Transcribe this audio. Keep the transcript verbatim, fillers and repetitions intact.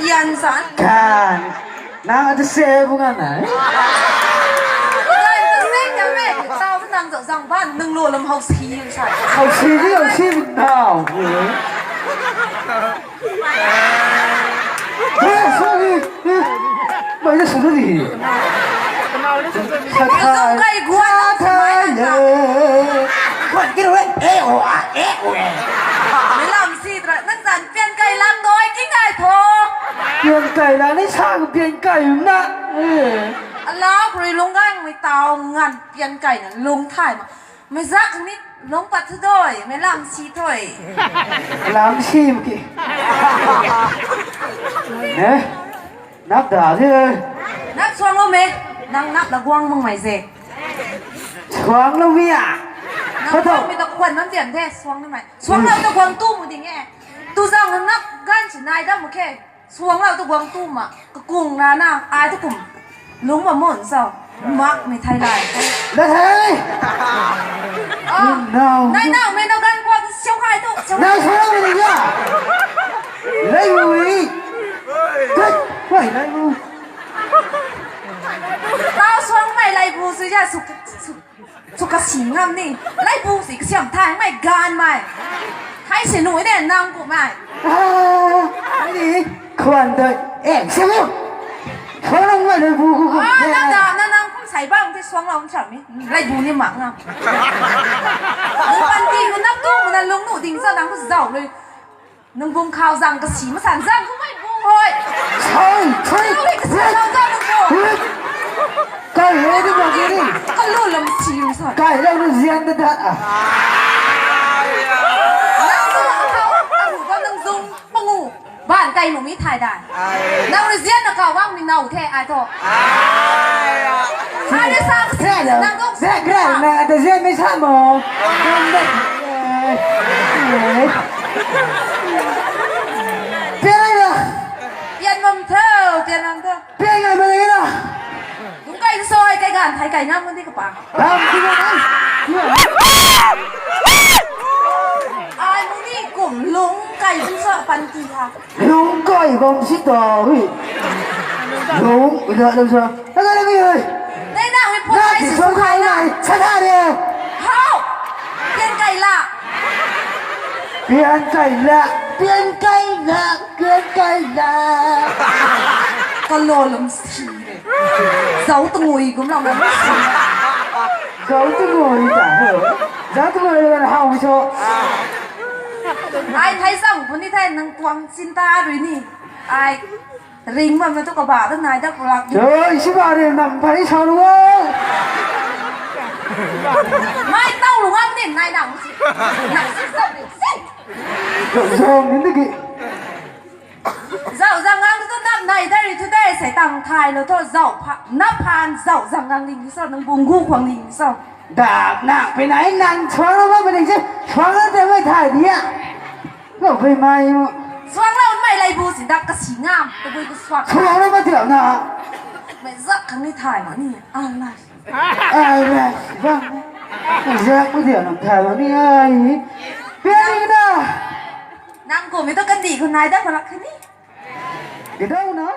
Yan san. Kan. Nang ata se bu ngan na. Kan ta se kan me. Tau nang zau zang ban nang lo lam hau si sa. Hau si ni hau si nau. Hey, sorry. Hey. Mai na sorry. Sa thai. Sa thai le. Kwan ki rui. Eh, oh, ah, eh, oh, eh. Mei lam si tra. Nang zan pian kai lam doi, king kai tho. Pian kai la ni sang pian kai na. Eh. Alau kuri lung gang mei tau ngan pian kai na lung thai ma. Mei zak ni lung pat thu doi, mei lam si thoi. Lam si ki. Eh? Nap da de. Nap suang lo me. Nang nap la guang mung mai ze. Suang lo mi a. Nang suang mi ta kwan nam diam de, suang lo mai. Suang lo ta guang tu mu ding e. Tu zang nang nap gan si nai da mu ke. Suang lo ta guang tu ma. Kakung na na, ai tu kum. Lung ma mon sao. Mak mi thai lai. Da thai. Oh. No. Nai nang me no gan guang siu hai tu. Siu. Nai suang mi ya. Lai mu. Kai, kai lai mu. Tau suang mai lai bu sui ja suk suk suk kasi ngam ni. Lai bu si kasiam thai mai gan mai. Thai se nui de nang ku mai. Ah, ni kwan doi. Eh, siam yo. Suang lo mai lai bu ku ku. Ah, na da na nang kum sai bang te suang lo cham mi. Lai bu ni mak ngam. Nang pan ti nang nap tu na lung nu ding sa nang ku zau lui. Nang bung khau zang kasi masan zang kumei bung hoi. Chai, chai. Nang kasi zang zang nang bung. Kai le di bang ni. Kalu lam si sa. Kai le lu zian da da. Nang zung khau, nang zung pangu. Ban kai mu mi thai dai. Nang lu zian na kau wang mi nau the ai tho. Ai le sa kasi nang dong. Zek gra na da zian mi sa mo. Pian ai na. Pian mam thau, pian mam thau. Pian ai ma na. Dung kai soi kai gan thai kai ngam di ka pa. Lam ti na. Ai mu ni kum lung kai sui sa pan ti ha. Lung kai bam si ta hui. Lung ida lam sa. Aga lam hui. Nei na hui po kai si su kai na. Sa ta de. Hau. Pian kai la. Pian kai la. Pian kai la. Pian kai la. Ka lo lam si de. Zau tu ngui gum lam lam si. Zau tu ngui ta. Zau tu ngui lam hau so. Ai thai zang puni thai nang tuang chin ta rui ni. Ai ring bam na tu kaba ta nai da pulak di. Oi, si ba de nam thai sa lu. Mai tau lu ngam din nai nang si. Nang si zau di si. Zau ni ki. Zau zang ngang tu nap nai da ri tu de sai tang thai lo tho zau pha. Nap phan zau zang ngang ding so nang bung gu khwang ding so. Dap nak pe nai nang suang lo ma pe ding se. Suang lo te mai thai di a. Lo pe mai mo. Suang lo mai lai bu si dap kasi ngam. Tabui ku suang. Suang lo ma tiam na. Mai zak khang ni thai ma ni. Ai lai. Ai lai. Bang. Zak ma tiam na thai ma ni ai. Pe ni na. Nang kum mi tu kandih khou nai dat khou lak kha ni. Kidau na.